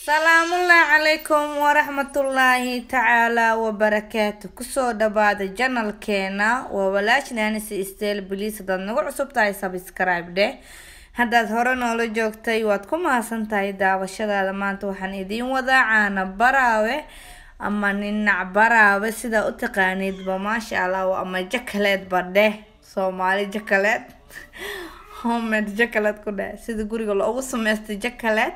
Salaamullaahi calaykum waraxmatullaahi tacaala wabarakaatu. Kusoo dhawaada janalkeena, waa walaashin Anisi Style. Please, hadaad nagu cusub tahay, subscribe dheh. Haddaad hore noola joogtay, waad ku mahadsan tahay daawashadaada. Maanta waxaan idiin wadaa caano baraawe ama ninac baraawe, sidaa u taqaaniidba, maasha Allah, ama jakaleedba dheh. Soomaali jakaleed, homemade jakaleed ku dheh, sida guriga loogu sameystay jakaleed,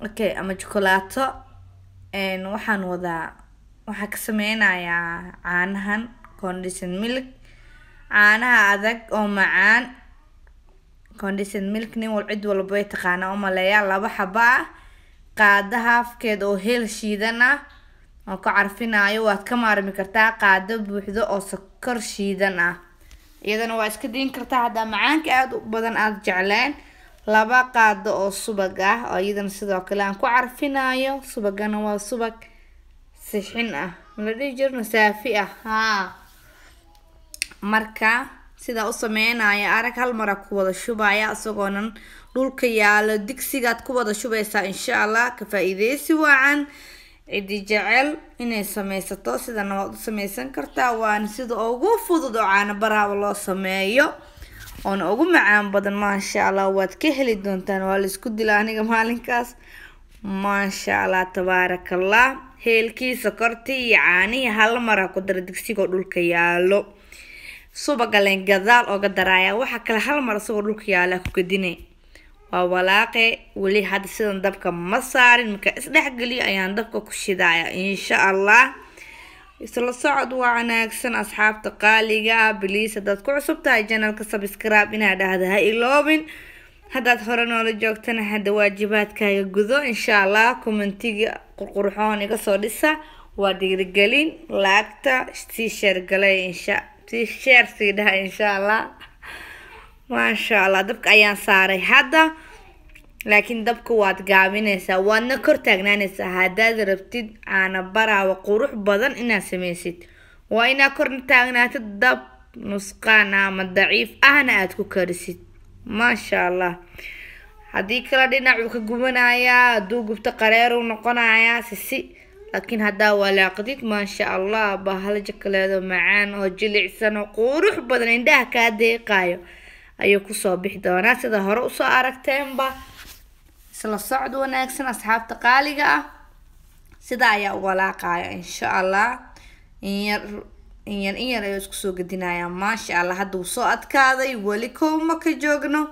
okay, ama jukulaato. Waxaan wadaa, waxaan ka sameynayaa caanahan condensed milk, caanaha adag oo macaan. Condensed milk nin wal cid walba way taqaanaa umaleeyaa. Laba xaba ah, qaado haafkeed oo heel shiidan ah oo ka carfinayo. Waad ka maarmi kartaa qaado buuxdo oo sokor shiidan ah, iyadana waa iska diin kartaa haddaa macaanka aada u badan aada jecleen. 2 qaado oo subag ah oo iyadana sidoo kale aan ku carfinayo. Subagana waa subag sixin ah, mala dhihi jirno, saafi ah haa. Marka sidaa u sameynaya arag, hal mara ku wada shubaya isagoonan dhulka yaalo, digsigaad ku wada shubaysaa, insha Allah. Ka faa-iideysi wacan. Cidi jecel inay sameysato, sidana waad u sameysan kartaa, waana sida ugu fudud oo caano baraaba loo sameeyo oona ugu macaan badan, maasha Allah. Waad ka heli doontaan, waa la isku dila aniga maalinkaas, maasha Allah, tabaarakallah. Heelkii, sokortii iyo caanihii hal mara ku dara digsigoo dhulka yaalo. Subaga leen gadaal ooga daraaya, waxa kale hal mar isagoo dhulka yaala ku gadine, waa walaaqe. Weli hadda sidan dabka ma saarin, marka isdhexgeliyo ayaan dabka ku shidaaya, insha Allah. Isla socod waa wanaagsan, asxaabta qaaliga ah. Please, haddaad ku cusub tahay janalka, subscribe inaad dhahda ha iloobin. Haddaad hore noola joogtana, hadda waajibaadkaaga gudo, insha Allah. Commentiga qurqurxoon iga soo dhisa, waa dhiirigelin. Laagta sii share galay, insha sii share sii dhaha, insha Allah, maasha Allah. Dabka ayaan saaray hadda, laakiin dabka waad gaabinaysaa, waadna kor taagnaanaysaa. Haddaad rabtid caana baraawa qurux badan inaad sameysid, waa inaad korna taagnaatid, dab nusqaan ama daciif ahna aada ku karisid, maasha Allah. Haddii kale dhinac uu ka gubanayaa, hadduu gubto qareeruu noqonayaa sisi. Laakiin haddaa walaaqdid, maasha Allah, bahalo jakaleedo macaan oo jilicsan oo qurux badan, indhaha kaa deeqaayo ayuu kusoo bixi doonaa, sida hore usoo aragteenba. Isla socod wanaagsan, asxaabta qaaliga ah. Sida ayaa u walaaqaya, insha Allah. Inyar inyar inyar ayuu isku soo gedinayaa, maasha Allah. Hadda wuu soo adkaaday, weli kowma ka joogno.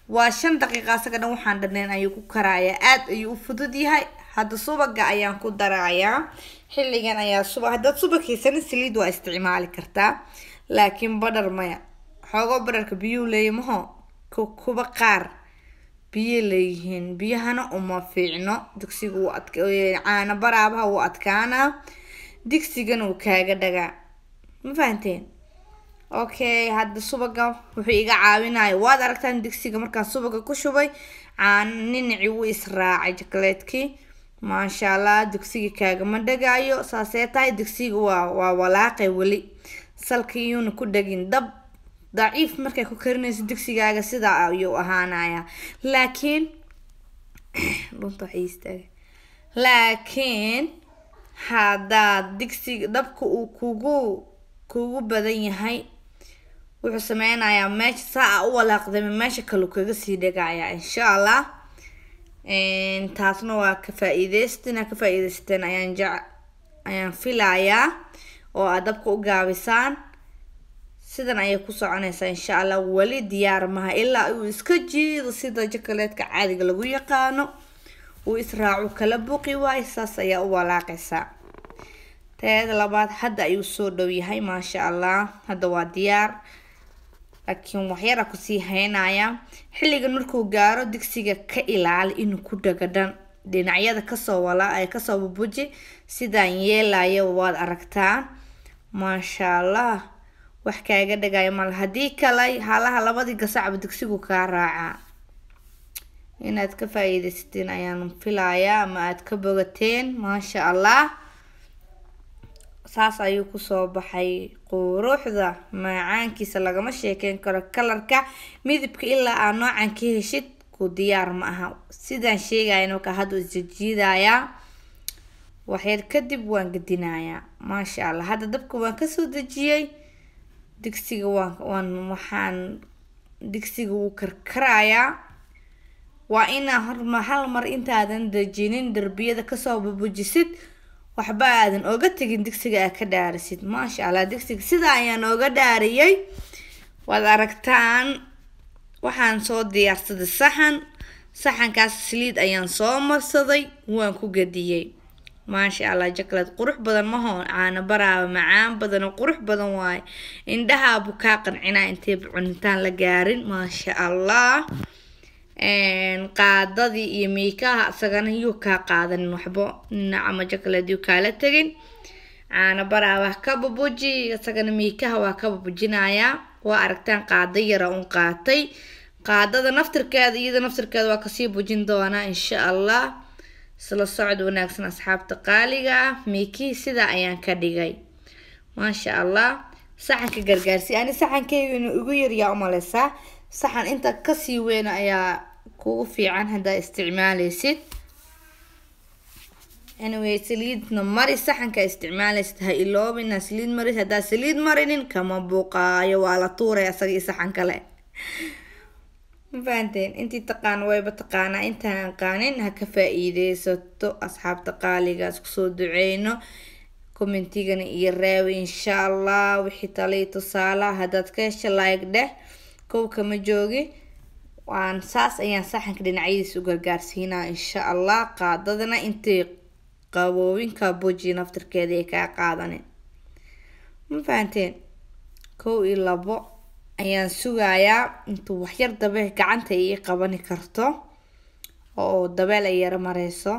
Waa 5 daqiiqa asaga dhan, waxaan dhaneen ayuu ku karayaa, aada ayuu u fudud yahay. Hadda subaga ayaan ku darayaa xilligan ayaa subag. Haddaad subag haysanin, saliid waa isticmaali kartaa, laakiin badhar maya. Xoogo badharka biyuu leeyahy, maho kuba qaar biyo leeyihiin, biyahana uma fiicno. Digsiga wuu adk, caano baraabaha wuu adkaanaa, digsigana wuu kaaga dhagaa, ma fahanteen? Okay, hadda subaga wuxuu iga caawinaya, waad aragtaan, digsiga markaan subaga ku shubay, caano ninacii wuu israacay jokaleedkii, maasha Allah. Digsiga kaagama dhagaayo, saasee tahay digsiga waa walaaqay weli, salka iyuuna ku dhagin. Dab daciif markay ku karinayso digsigaaga, sidaa ayuu ahaanaya. Laakiin dhunta waxay istaagay, laakiin haddaad digsiga dabka uu kugu badan yahay, wuxuu sameynayaa meesha saa a u walaaqdama, meesha kale kaga sii dhagaya, insha Allah. Taasna waa ka faa-iideyst, inaad ka faa-iideysateen ayaan jec ayaan filayaa oo aad dabka u gaabisaan. Sidan ayay ku soconaysaa, insha Allah. Weli diyaar maha ilaa uu iska jiido, sida jokaleedka caadiga lagu yaqaano, uu israacu kala buqi waayo, saas ayaa u walaaqaysaa. Teeda labaad hadda ayuu soo dhow yahay, maasha Allah. Hadda waa diyaar, laakiin waxyara kusii haynaya. Xilligan markuu gaaro, digsiga ka ilaali inuu ku dhagadhan, dhinacyada kasoo walaa ay kasoo bubuji. Sidaan yeelayo waad aragtaa, maasha Allah. Wax kaaga dhagayo mal, haddii kale halaha labadii gasacba digsigu kaa raacaa. Inaad ka faa-iideysateen ayaan filayaa ama aad ka bogateen, maasha Allah. Saas ayuu kusoo baxay. Quruxda macaankiisa lagama sheekeyn karo. Kalarka midabka ilaa aa noocan ka heshid. Ku diyaar ma aha sidaan sheegayna. Markaa hadda isjijiidayaa, waxyar kadib waan gedinayaa. Maasha Allah, hadda dabka waan kasoo dejiyey digsiga. Waan waxaan digsiga wuu karkarayaa. Waa inaa horma hal mar intaadan dejinin darbiyada kasoo bubujisid, waxba aadan oga tegin, digsiga aa ka dhaarisid. Maasha Allah, digsiga sidaa ayaan ooga dhaariyay, waad aragtaan. Waxaan soo diyaarsaday saxan. Saxankaas saliid ayaan soo marsaday, waan ku gadiyey. Maasha Allah, jaklad qurux badan maho, caano baraaba macaan badan oo qurux badan waaye. Indhahaabu kaa qancinaa intay cunitaan la gaarin. Maasha Allah, qaadadii iyo miikaha isagana yuu kaa qaadanin waxbo, nacama jaklad yuu kaala tegin. Caano baraaba ka bubuji, isagana miikaha waa ka bubujinayaa. Waa aragtaan, qaado yara un qaatay. Qaadada naftirkeeda, iyada naftirkeeda waa kasii bujin doonaa insha Allah. Isla socod wanaagsan, asxaabta qaaliga ah. Miikihii sidaa ayaan ka dhigay, maasha Allah. Saxanka gargaarsi, ani saxankeyga inuu igu yaryaa umaleysaa. Saxan inta kasii weyn ayaa kugu fiican haddaa isticmaaleysid. Anyway, saliidna mari saxanka isticmaaleysid, ha iloobin inaa saliid maris. Haddaa saliid marinin, kama buuqaayo, waa la tuuraya asaga iyo saxan kale. Ma fahanteen? Intii taqaano wayba taqaanaa, intaan aqaanin ha ka faa-iideysato. Asxaabta qaaliga, isku soo duceyno. Commentigana iyo raawi insha Allah wixii talay tusaalaha. Haddaad ka hesha, like dheh. Kow kama joogi. Waan saas ayaan saxanka dhinacyadiisa u gargaarsiinaa insha Allah. Qaadadana intay qaboobinka buji, naftirkeeda ay kaa qaadanin. Ma fahanteen? 1 iyo 2 ayaan sugayaa intuu waxyar dabe gacanta ii qabani karto oo dabeel ay yaro mareyso.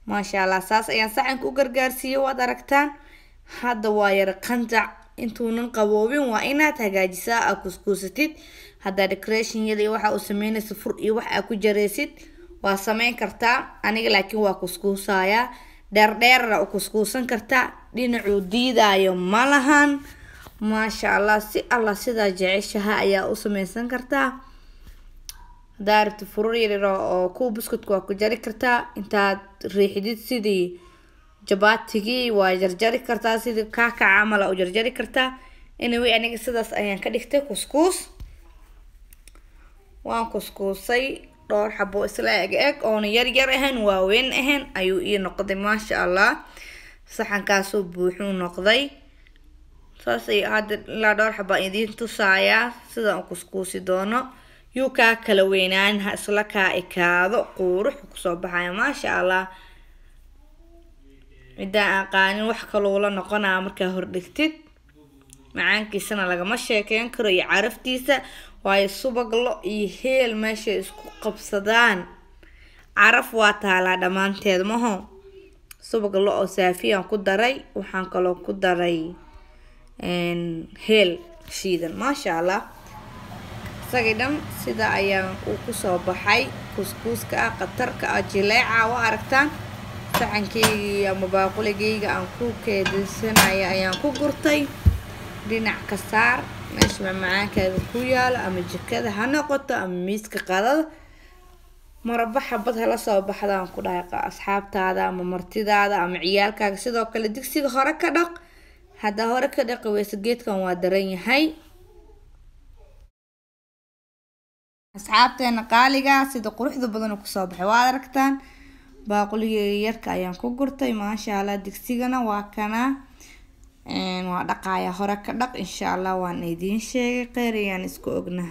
Maasha Allah, saas ayaan saxanka u gargaarsiiyey, waad aragtaan. Hadda waa yara qanjac, intuunan qaboobin waa inaad hagaajisaa, aa kuskuusatid. Haddaa decoration yada iyo waxa uu sameynaysa, fur iyo wax aa ku jareysid, waa sameyn kartaa. Aniga laakiin waa kuskuusayaa. Dheerdheerna u kuskuusan kartaa, dhinacuu diidaayo ma lahan. Maasha Allah, si Allah sidaa jeceshaha ayaa u sameysan kartaa. Haddaa rabti, furur yaryar oo kuwa buskudka waa ku jari kartaa. Intaad riixdid sidii jabaatigii waa jarjari kartaa, sidii kaaka camal u jarjari kartaa. Anyway, aniga sidaas ayaan ka dhigtay kuskuus. Waan kuskuusay dhowr xabo isla eg eg oona yar yar ahayn, waaweyn ahayn ayuu ii noqday. Maasha Allah, saxankaasoo buuxuu noqday. Saas ay hadda ilaa dhowr xabaa idiin tusayaa sidaan u kuskuusi doono. Yuu kaa kala weynaan, ha isla kaa ekaado, quurux kusoo baxaya. Maasha Allah, midaan aqaanin wax kaloo la noqonaa markaa hordhigtid. Macaankiisana lagama sheekeyn karo iyo caraftiisa, waayo subag lo iyo heel meeshay isku qabsadaan caraf waa taalaa dhammaanteed. Maho subag lo oo saafiyaan ku daray, waxaan kaloo ku daray heel shiidan. Maasha Allah, isagii dhan sida ayaa uu kusoo baxay, kuskuuska ah, khatarka ah, jileeca. Waa aragtaan, saxankeygii ama baaquligeyga aan ku keedinsanaya ayaan ku gurtay. Dhinac ka saar meesha macmacaankaaga ku yaalo, ama jikada ha noqoto ama miiska qadada. Maraba xabad hala soo baxdaan ku dhahay asxaabtaada ama martidaada ama ciyaalkaaga. Sidoo kale digsiga hore ka dhaq. Haddaa hore ka dhaqi weyso, geedkan waa daran yahay. Asxaabteena qaaliga, sida quruxda badan kusoo baxay waad aragtaan. Baaquligeyga yarka ayaan ku gurtay. Maasha Allah, digsigana waa kana, waa dhaqaaya. Hore ka dhaq insha Allah. Waan idiin sheegay, kheyr ayaan isku ognahay.